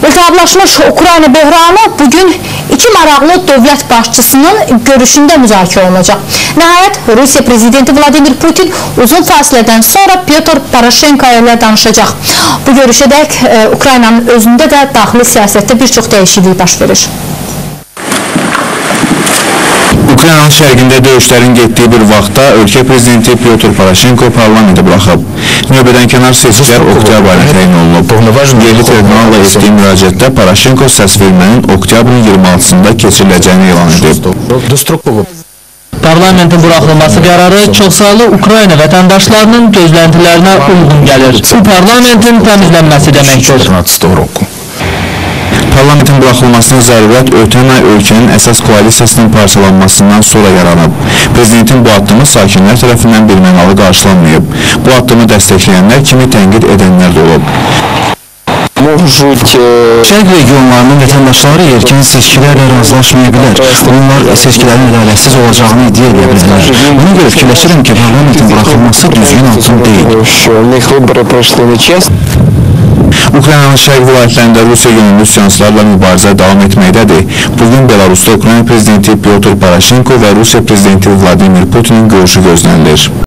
İltihablaşmış Ukrayna böhranı bugün iki maraqlı dövlət başçısının görüşündə müzakirə olunacaq. Nəhayət, Rusiya prezidenti Vladimir Putin uzun fasilədən sonra Pyotr Poroşenko ilə danışacaq. Bu görüşədək Ukraynanın özündə də daxili siyasətdə bir çox dəyişiklik baş verir. Ukraynanın şərqində döyüşlərin getdiyi bir vaxtda ölkə prezidenti Pyotr Poroşenko parlamenti buraxıb. Növbədənkənar seçkilər oktyabr ayına təyin olunub. Yerli tribunalla etdiyi müraciətdə Poroşenko səs vermənin oktyabrın 26-sında keçiriləcəyini elan edib. Parlamentin buraxılması qərarı çoxsaylı Ukrayna vətəndaşlarının gözləntilərinə uyğun gəlir. Bu parlamentin təmizlənməsi deməkdir. Parlamentin buraxılmasına zərurət ötən ay ölkənin əsas koalisiyasının parçalanmasından sonra yaranıb. Prezidentin bu addımı sakinlər tərəfindən birmənalı qarşılanmayıb. Bu addımı dəstəkləyənlər kimi tənqid edənlər də olub. Şərq regionlarının vətəndaşları erkən seçkilərlə razılaşmaya bilər. Onlar seçkilərin ədalətsiz olacağını iddia edə bilərlər. Buna görə fikirləşirəm ki, parlamentin buraxılması düzgün addım deyil. Ukraynanın şərq vilayətlərində Rusiya yönümlü üsyançılarla mübarizə davam etməkdədir. Bugün Belarusda Ukrayna prezidenti Pyotr Poroşenko və Rusiya prezidenti Vladimir Putinin görüşü gözlənilir.